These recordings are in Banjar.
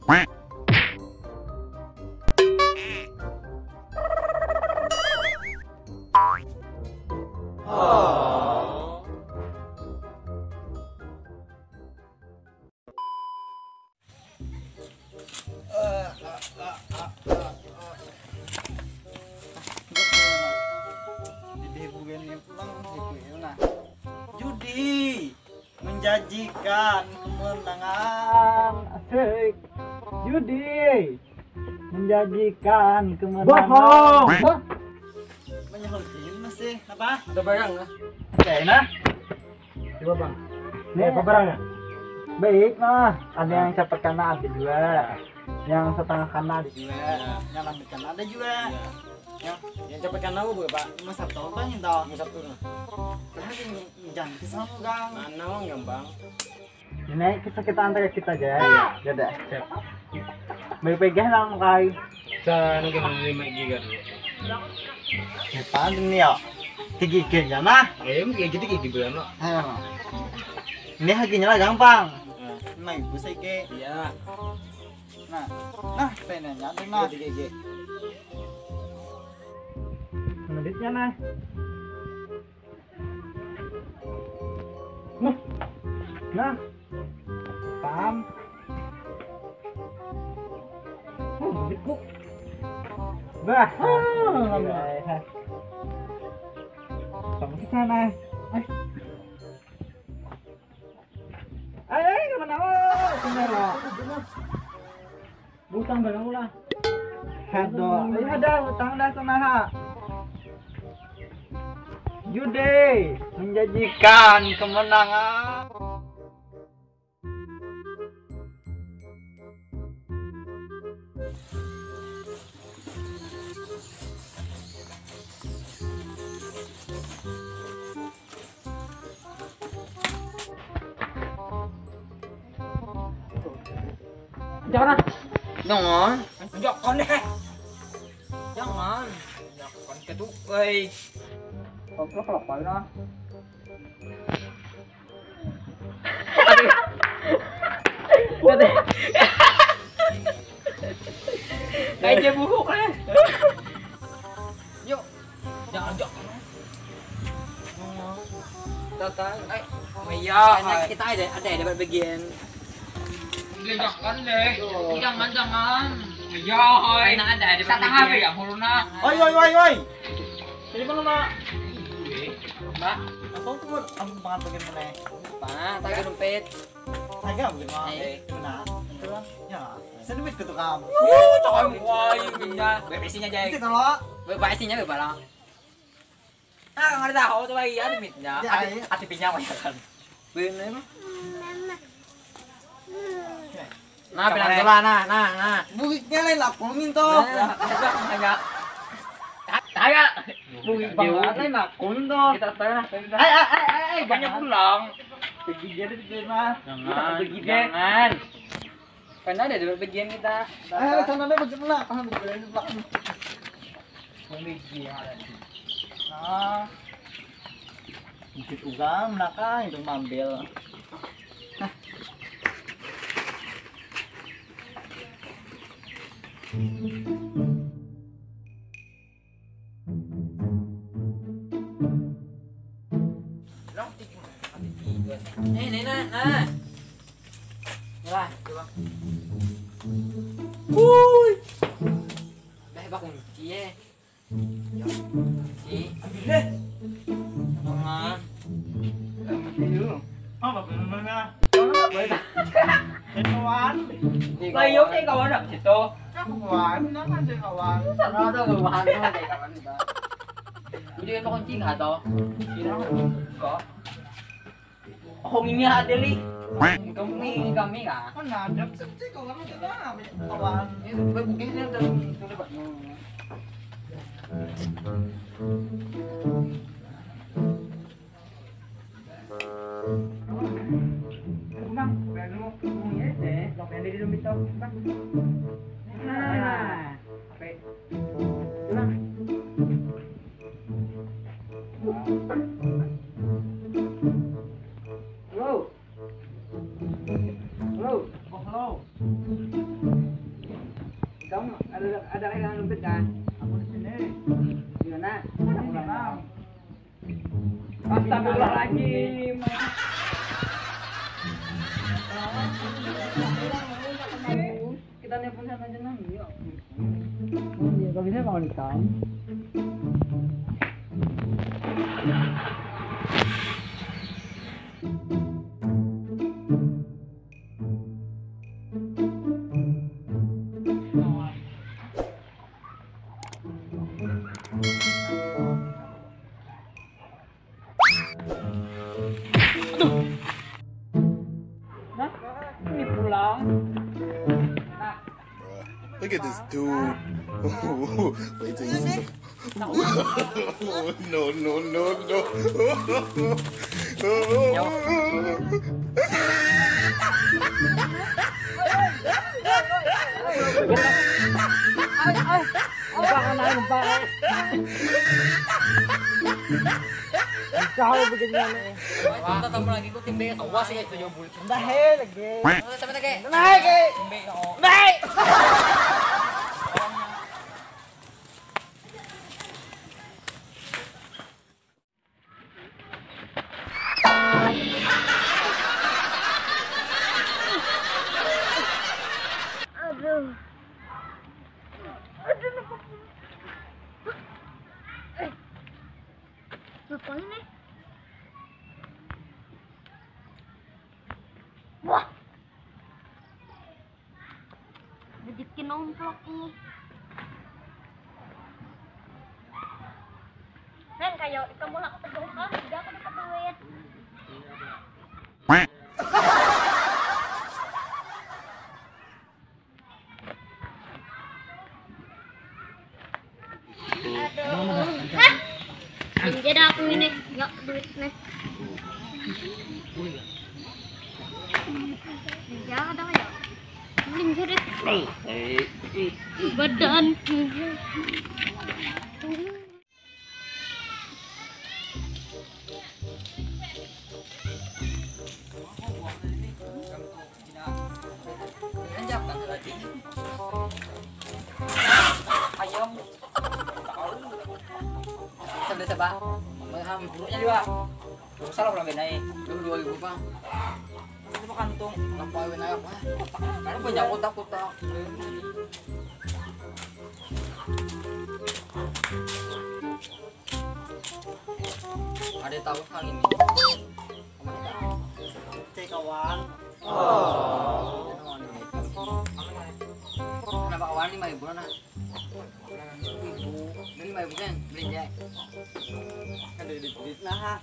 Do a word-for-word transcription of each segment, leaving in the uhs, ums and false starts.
Jadi bukannya pulang gitu ya nah. Judi menjanjikan kemenangan. Asik. Judi menjanjikan kemenangan. Bohong. Hah? Menyahut ini masih apa? Ada barang lah. Oke nah. Coba bang. Ini apa barangnya? Baik nah. Ada yang cepat kena ada juga. Yang setengah kena ada juga. Yang lambat kena ada juga. Yang yang cepat kena apa pak? Masa tahu bang itu. Masa tahu nah. Jangan kisah gang. Mana bang gampang? Ini kisah kita antara kita aja. Iya. Dadah. Siap. Baik-baik ya nang kai. Sana kita lima giga dulu. Depan ini ya. Tiga giga ya nah. Ayo, tiga giga tiga giga berapa? Ayo. Ini harganya lah gampang. Nah, ibu saya ke. Iya. Nah, nah saya nanya tuh nah. Tiga giga. Selanjutnya nah. Nah. Nah. Paham. Oh, duit, Bu. Bah. Ah, iya. Kamu ke sana. Eh. Eh, kemana? Oh, kemana? Butang barang lah. Hado, iya dah utang dah sana ha. Jude menjanjikan kemenangan. Jangan. Jangan. Jangan deh. Jangan. Jangan ketuk, euy. Komplek lah, lah. Kayak dia buhuk lah. Yuk. Jangan, jangan. Tata, eh, oh iya, kita ada, ada, ada bagian. Jangan deh. Jangan, jangan. Iya, hai. Enak ada, ada. Kata apa ya, Muluna? Oi, oi, oi, oi. Jadi mana, Mbak? Mbak, aku tuh mau kamu pengen pengen mana? Apa? Tadi dompet. Saya bukan mau. Eh. Nah, itu lah. Ya, saya duit ke tukang. Wuh, tukang wai, pindah. Bebesinya, Jay. Itu kalau bebesinya bebala. Ah, nggak ada tahu tuh lagi ada duitnya. Ya, ati, iya. Ati pinjam aja kan. Bener. Nah, bilang tuh lah, nah, nah, nah. Bukitnya lain aku minta. Nah, nah, nah. Saya bukit banget lain aku minta. Kita tahu nah. Eh, eh, eh, eh, eh, banyak pulang. Pergi jadi di rumah. Jangan, pergi deh. Jangan. Karena ada di bagian kita. Eh, sana deh bagaimana? Ah, bagaimana di belakang? Memiliki yang ada di sini. Nah, bukit ugang, belakang itu mambil. Nah. Eh, ini nah, nah. Lah, coba. Wuih. Dah, bak kunci ya. Kunci. Ambil deh. Mama. Ambil dulu. Apa benernya? Kawan. Ini kawan. Lah, iya, kayak kawan apa situ? Kawan, nah kan saya kawan. Sana ada kawan, kayak kawan kita. Jadi apa kunci nggak tahu? Kira kok. Oh, ini ada li. Kami, kami kah? Mana ada sih kawan kita, kawan. Ini bukitnya dari sini, Pak. Bang, baru ngomongnya deh, lo pendek di dompet, Bang. Nah, apa? Bang. Halo. Halo. Oh, halo. Kamu ada ada kehilangan dompet kan? Aku di sini. Di mana? Aku pulang. Astagfirullahaladzim. Kita nelpon sana aja nang. Yuk. Iya, kalau bisa mau nikah. Nah, ini pulang. Nah. Look at this dude. Wait till you see the. No, no, no, no. Ay, ay. Udah kan ayo, Pak. Kau begini nih. Wah, ketemu lagi ku tim B. Awas ya itu jauh bulik. Udah he lagi. Sampai lagi. Naik, eh. Tim B. Naik. Aduh. Aduh, kenapa? Eh. Ngapain nih? Wah. Rezeki nomplok nih. Neng, kayo ikam mulak ke peduka, tidak aku dapat duit. Aduh. Hah? Pinjam dah aku ini. Ya, duit nih. Pinjam ada ya? Pinjam deh. Badan. Ayam. Sambil sebab. Ham, buruknya juga. Salah pula bedai. Dulu dua ribu, Bang. Itu kantung. Kenapa bedai apa? Kalau punya kotak-kotak. Ada tahu hal ini? Cek kawan. Oh. Kenapa kawan lima ribu nah? Ibu, dan lima ribu kan belanja. Kan dari duit nah.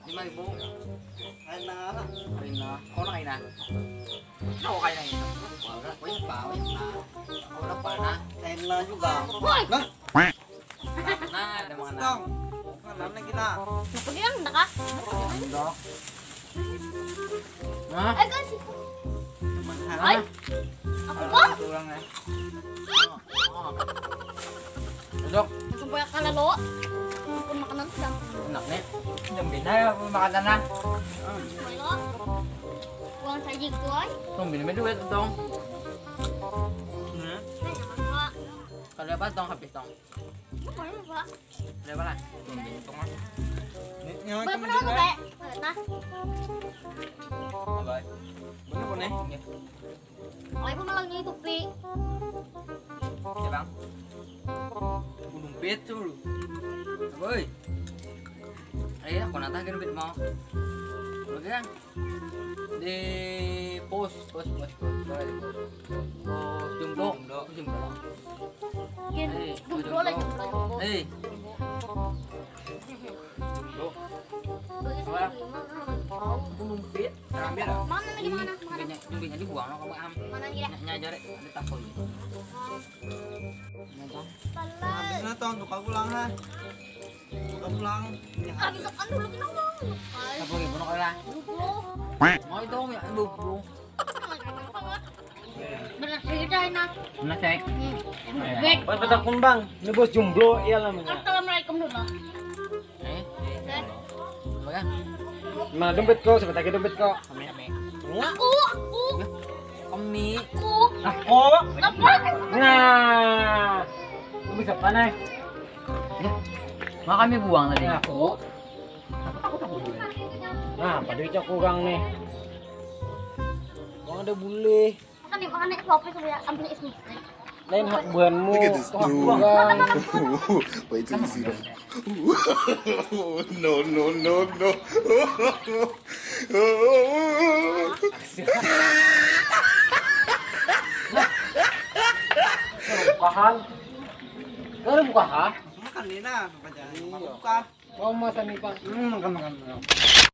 Lima ribu. Enak. Enak. Kau nak enak? Kau kayak enak. Kau nak apa? Kau nak apa? Kau nak apa? Nah. Enak juga. Woi. Nah. Nah, ada mana? Dong. Mana lagi nah? Apa dia yang dekat? Dok. Nah. Eh, guys. Mana? Ay. Aku, Bang. Kurang ya. Dok. Langsung banyak kalah lo. Pun makanan sedang. Enak nih. Jam bina ya pun makanan nah. Ayo. Uang saja kuai. Tuh bina duit dong. Nah. Saya jangan lupa. Kada apa tong habis tong. Bukan, Pak. Ada apa lah? Ini, ini Baik, kenapa, Pak? Nah. Baik. Bener, Bun, eh? Iya. Oh, ibu malah nyanyi tupi. Ya, Bang. Gunung Pitu lu. Woi. Ayo, aku nantang Gunung Pitu mau. Oke, Bang. Di pos, pos, pos, pos, pos, pos, jomblo, jomblo, jomblo. Gen, Eh, jomblo lah, jomblo. Jomblo, jomblo. Eh. Jomblo. Bagi saya lima, Bro. Aku numpit, rame dah. Mana lagi, mana? Mana? Numpitnya, numpitnya dibuang lah kamu am. Mana lagi dah? Nya, nya aja, Rek. Ada takut ini. Nya, Bang. Habis lah, Tong, tukar pulang, ha. Tukar pulang. Ini habis kan dulu kita mau. Sepuluh ribu nak lah. Dua puluh. Mau itu, ya, dua puluh. Bener cerita enak. Bener cek. Hmm. Baik. Wah, petak kumbang. Ini bos jomblo, iya namanya. Assalamualaikum dulu. Eh? Apa ya? Mana dompet kau? Sebentar lagi dompet kau. Kami, kami. Aku, aku. Ya. Kami. Aku. Aku. Apa? Nah, bisa panas. Maka kami buang tadi. Nah, aku. Nah, apa duitnya kurang nih? Uang ada boleh. Makan nih, makan nih, suapnya sudah ambil ismu. Lain hak buanmu. Look at this Hak dude. buang. Wait till you see them. No, no, no, no. Bukahan. Kalau bukahan. Makan ni nah, apa jangan buka. Mau masan nih, Pak. Hmm, makan makan. makan.